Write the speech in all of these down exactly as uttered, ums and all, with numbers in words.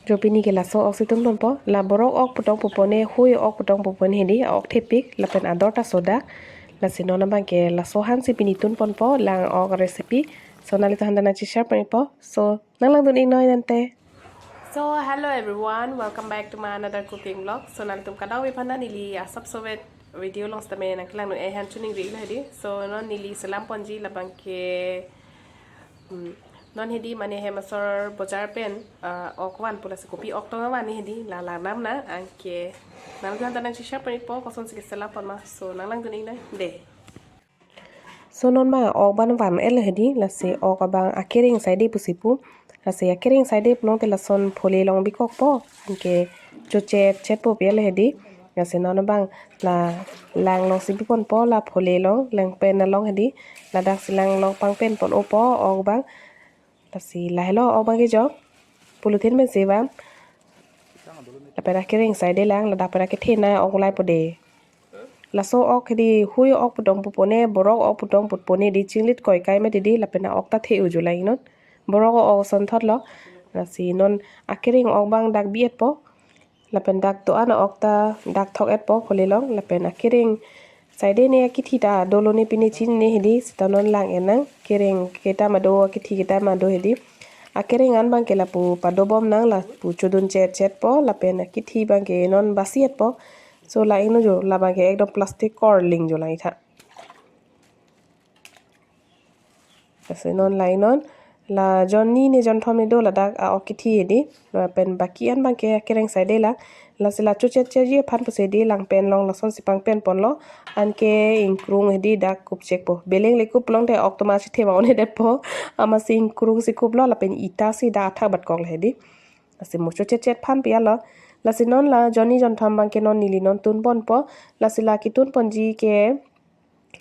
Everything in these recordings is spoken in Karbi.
Jo pini ke laso ok si tunponpo, la borok ok putong pupone, hui ok putong pupone hedi, ok thepik, lapen ador ta sodak. Lasi non abang ke laso aphan si pini tunponpo, lang ok recipe. So nanglitum aphan ta nangcheshare ponpo. So nanglangdun iknoi tangte. So hello everyone, welcome back to my another cooking vlog. So nanglitum kadokave aphan ta neli asap sovet video along sitame nangkelangdun, eh, aphan choningri lo hedi. So non neli selam ponji labang ke, hmm, non hedi mane hem asor bojar pen, ah, ok vanpo, lasi kopi ok tong van hedi, la lang nam na, anke nanglitum aphan ta nangcheshare ponpo, kosonsi keselam pon ma. So nanglangdun iknoi dei. So non ma ok abang van-et lo hedi, lasi ok abang akereng saide pusi pu. Lasi akereng saide pulote lason phole long bikokpo, anke chochet chetpo pi lo hedi. Lasi non abang la lang along si biponpo, la phole long, lang pen along hedi. Ladak si lang along pangpen pon-opo ok abang. Lasi lahelo ok abang kejok, polythene pen si van. Lapen akereng saide lang, ladak pen akethe na ok laipo dei. Laso ok hedi hui ok putong pupone, borok ok putong pupone di, chinglit koi kai mati di, lapen a-ok ta the-o jo lang non. Borok ok sonthot lo. Lasi non akereng ok abang dak bi-etpo. Lapen dak do-an a-ok ta dak thok-etpo phole long, lapen akereng saide ne akithi ta dolo ne pine chinine hedi, seta non lang-et nang, kereng ketama do, akithi ketama do hedi. Akereng an abang ke lapu padobom nang, lapu chodun chet chetpo, lapen akithi abang ke non basi-etpo. So lang-iknon jo, labang ke ekdom plastic korling jo lang-ik tha. Lasi non lang-iknon, la jon ni ne jon thom ne do ladak a-ok kithi hedi, lapen baki an abang ke akereng saide lang. Lasi la chochet chetji aphan pusi hedi, lang pen along lasonsi pangpen ponlo. Anke ingkrung hedi dak kupchekpo. Beleng le kup longte ok toma si thema on hedetpo. Amatsi ingkrung si kuplo, lapen ita si dak athak batkok le hedi. Lasi mo chochet chet aphan pi lo. Lasi non la jon ni jon thom abang ke non neli non tunponpo. Lasi la ketunponji ke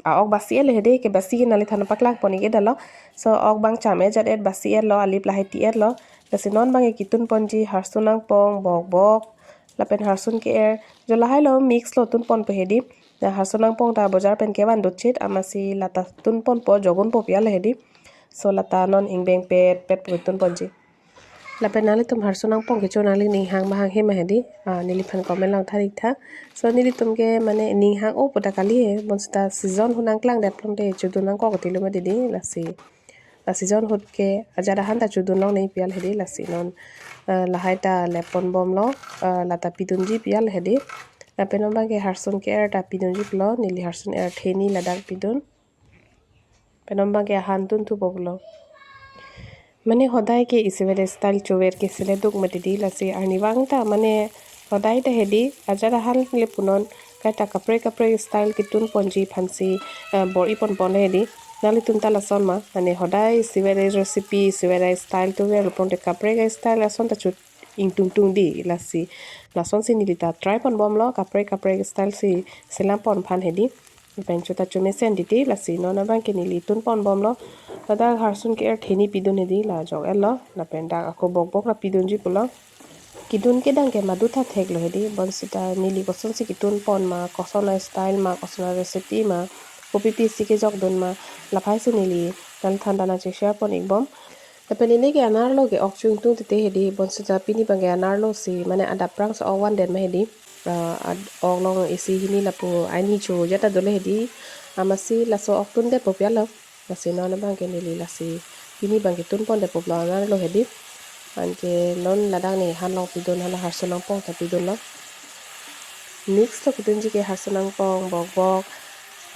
a-ok basi-et lo hedi, ke basi ke nangliphan paklang pon-ik dalo. So ok abang cham-et jat-et, basi-et lo, alip lahai ti-et lo. Lasi non abang ke ketunponji harsun angpong, bokbok, lapen harsun ke-er. Jo lahai lo mix lo tunponpo hedi. Na harsun angpong ta bojar pen kevan dotchit, amatsi lata tunponpo, jogunpo pi lo hedi. So lata non ingbeng pet pet pu tunponji. Lapen nanglitum harsun angpong kecho nangli ning hang ma hanghe ma hedi, ah, neliphan comment along than-ik tha. So nelitum ke mane ning hang-o pu ta kali he, bonseta season ahut nangklangdet longte chodun nangkok ti lo mati di, lasi. La season ahut ke ajat ahan ta chodun longne pi lo hedi, lasi non, ah, lahai ta lepponbomlo, ah, lata pidunji pi lo hedi. Lapen non abang ke harsun ke-er ta pidunji pulo, neli harsun er theni ladak pidun. Pen non abang ke ahan tunthupo pulo. Mane hodai ke isivet style chover ke sele duk mati di, lasi arnivang ta mane hodai ta hedi ajat ahan le punon kaita kaprek kaprek style ketunponji aphansi, eh, bor-i ponpon hedi. Nanglitum ta lason ma, mane hodai isivet recipe, isivet style tover lo pulote kaprek style ason ta chot ingtungtung di, lasi lasonsi neli ta try ponbomlo, kaprek kaprek style si selam pon aphan hedi. Lapen chota chomesen titi, lasi non abang ke neli tunponbomlo. Ladak harsun ke-er theni pidun hedi, la jok-et lo. Lapen dak ako bokbok la pidunji pulo. Kedun kedang ke madu tha thek lo hedi, bonseta neli kosonsi ketunpon ma, koson a-style ma, koson a-recipe ma, kopi pisi kejokdun ma, laphaisi neli nangliphan ta nangcheshare pon-ikbom. Lapen pini ke anerlo ke ok chu ingtung titi hedi, bonseta pini abang ke anerlo si, mane adap prang si ok vandet ma hedi. Ah, ad-, ok along isi hini lapu aini chu jata dolo hedi. Amatsi laso ok tundetpo pi lo. Lasi non abang ke neli lasi pini abang ke tunpondetpo pulo anerlo hedi. Anke non ladak ne ahan along pidun, hala harsun angpong ta pidunlo. Mix lo kedunji ke harsun angpong, bokbok,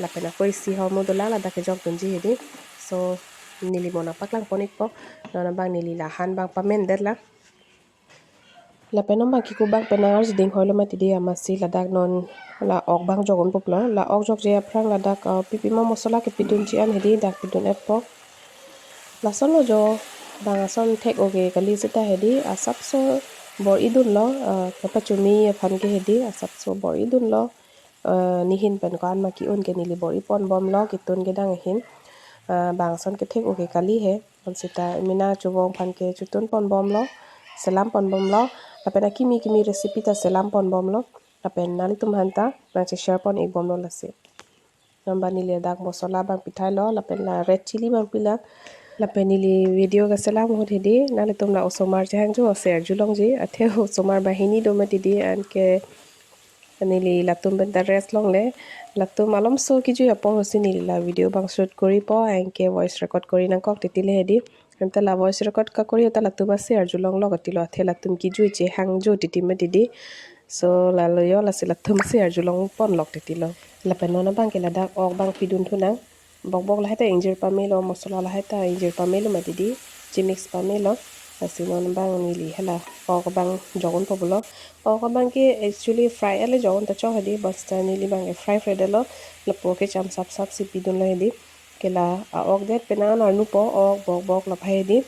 lapen ako isi hormu dolang, ladak kejokdunji hedi. So neli mo nangpaklang pon-ikpo, non abang neli la ahan abang pamendet lang. Lapen non abang ke ko abang pen nangarjiding hoi lo mati di, amatsi ladak non la ok abang jok-unpo pulo. La ok jokje aphrang ladak, ah, pipi ma masala kepidunji an hedi dak pidun-etpo. Lason lo jo, bang ason thek-o ke kali seta hedi, asapso bor-i dunlo, ah, kepachumi aphan ke hedi, asapso bor-i dunlo. Ah, nehin pen ko-an ma ke-un ke neli bor-i ponbomlo, ketun kedang ahin. Ah, bang ason kethek-o ke kali he. Bonseta emena chuvong aphan ke chotun ponbomlo, selam ponbomlo, lapen akimi kimi recipe ta selam ponbomlo, lapen nanglitum aphan ta nangcheshare pon-ikbomlo lasi. Non abang neli dak masala abang pithailo, lapen la red chilli abang pilang. Lapen neli video keselam ahut hedi, nanglitum la osomar chehang jo, share arjulongji, athe osomar banghini do mati di, anke neli latum penta rest longle, latum malomso kejui apor hosi neli la video bang shoot koripo, anke voice record kori nangkok titi le hedi. Anta la voice record kakori ta latum ase arjulonglo katilo, athe latum kejui chehang jo titi mati di. So lalo jo, lasi latum ase arjulong ponlok titi lo. Lapen non abang ke ladak ok bang pidun thunang. Bok bok lahai ta ingjir pamelo, mosola lahai ta ingjir pamelo mati di, chemix pamelo. Lasi non bang neli hala ok bang jok unpo pulo. Ok bang ke actually fry ale jok un ta chok hedi, but ta neli bang ke fry fry detlo, lapu kecham sap sap si pidunlo hedi. Ke la a-ok det penang arnupo, ok bok bok laphai hedi.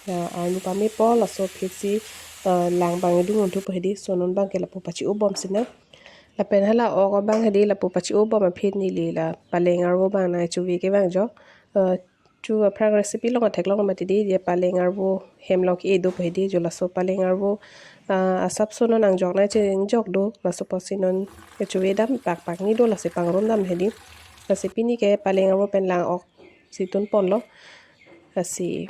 Ah, arnu pamepo, laso phit si, ah, lang bang edung unthupo hedi. So non bang ke lapu pachi-o bom sinang. Lapen hala ok bang hedi lapu pachi-o bom aphi neli la paleng arvo bang nangchove kevang jo. Eh, chu aphrang recipe along theklong mati di, je paleng arvo hem along ke-e dopo hedi, jo laso paleng arvo, ah, asapso non nangjok nangchingjok do, laso apotsi non kechove dam pakpak ni do, lasi pangrum dam hedi. Lasi pini ke paleng arvo pen lang ok si tun ponlo. Lasi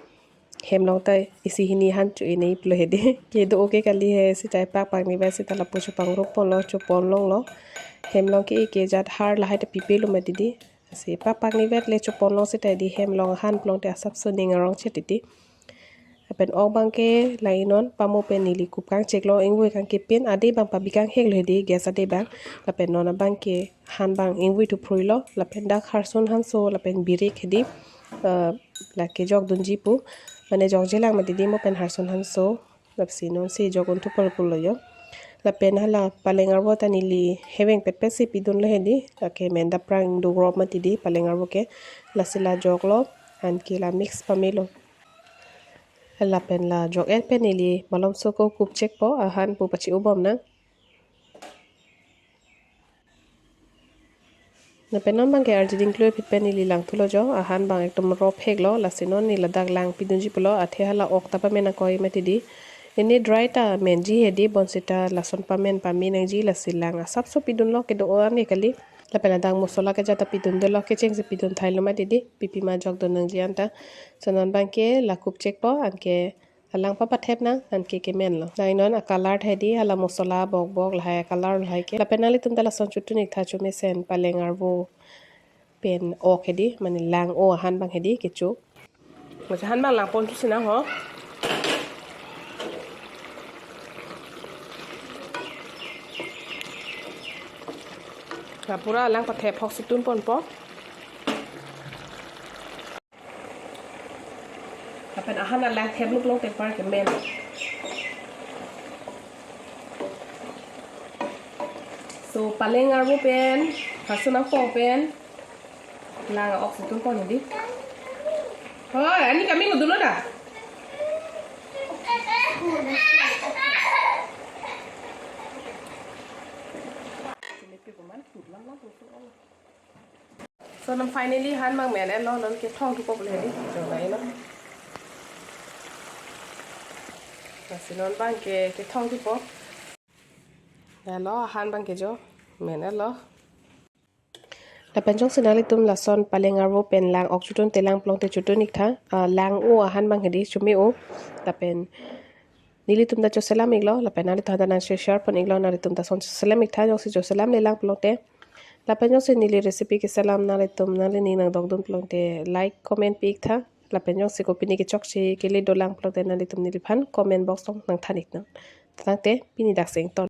hem along ta isi hini han cho-e nangji pulo hedi. Kedo-o ke kali he seta pakpak ni bai seta lapu chopangrum ponlo, chopon longlo. Hem along ke-e ke jat har lahai ta pipelo mati di. Lasi pakpak ni vet le chopon long seta di, hem along han pulote asapso ning arong chet titi. Lapen ok bang ke la-i non pamo pen neli kup kangcheklo, ingvoi kangkepin, ade bang pabi kangheklo hedi, gas ade bang. Lapen non abang ke han bang ingvoi thuphrui lo, lapen dak harsun hanso, lapen birik hedi, eh, lake jok dunji pu, mane jokjelang mati di mo pen harsun hanso, lasi non si jok unthupo pulo jo. Lapen hala paleng arvo ta neli heveng petpet si pidunlo hedi, lake menda prang do grop mati di paleng arvo ke, lasi la joklo, anke la mix pamelo. Lapen la jok-et pen neli malomso ko kup chekpo, ahan pu pachi-o bom nang. Lapen non bang ke arjiding klui phit pen neli lang thulo jo, ahan bang ekdom rop heklo, lasi non neli ladak lang pidunji pulo, athe hala ok ta pamen akoi mati di. Ini dry ta menji hedi, bonseta lason pamen pame nangji, lasi lang asapso pidunlo, kedo-o an kali. Lapen ladak mosola kejat ta pidun dolo, kechengsi pidun thailo mati di, pipi ma jok dun nangji anta. So non bang ke la kup chekpo, anke alang papathep nang, anke kemenlo. Nai non a-color hedi, hala mosola bok bok lahai a-color lahai ke. Lapen nanglitum ta lason chotun iktha, chomesen paleng arvo pen ok hedi, mane lang-o ahan bang hedi kecho. Masa han bang lang pon thusi nang ho. La pura lang pathep hok si tun ponpo. Lapen ahan alang thep luk long tepar kemen. So paleng arvo pen, harsun nangpo pen, lang ok si tun pon hedi. Hoi, ani kami ngudun lo da. So non finally han bang men-etlo, non kethong thupo pulo hedi, jongnai lo. Lasi non bang ke kethong thupo. Lo han bang ke jo men-etlo. Lapen jongsi nanglitum lason paleng arvo pen lang ok chotun te lang pulote chotun iktha, ah, lang-o ahan bang hedi, chome-o. Lapen nelitum ta choselam iklo, lapen nanglitum ta nang share share pon iklo, nanglitum ta son choselam iktha, jongsi choselam le lang pulote. Lapen jongsi neli recipe keselam nanglitum nanglining nangdokdun pulote like, comment pi iktha. Lapen jongsi kopine kechokche kele dolang pulote nanglitum neliphan comment box along nangthan iknon. Tangte pini dak si ington.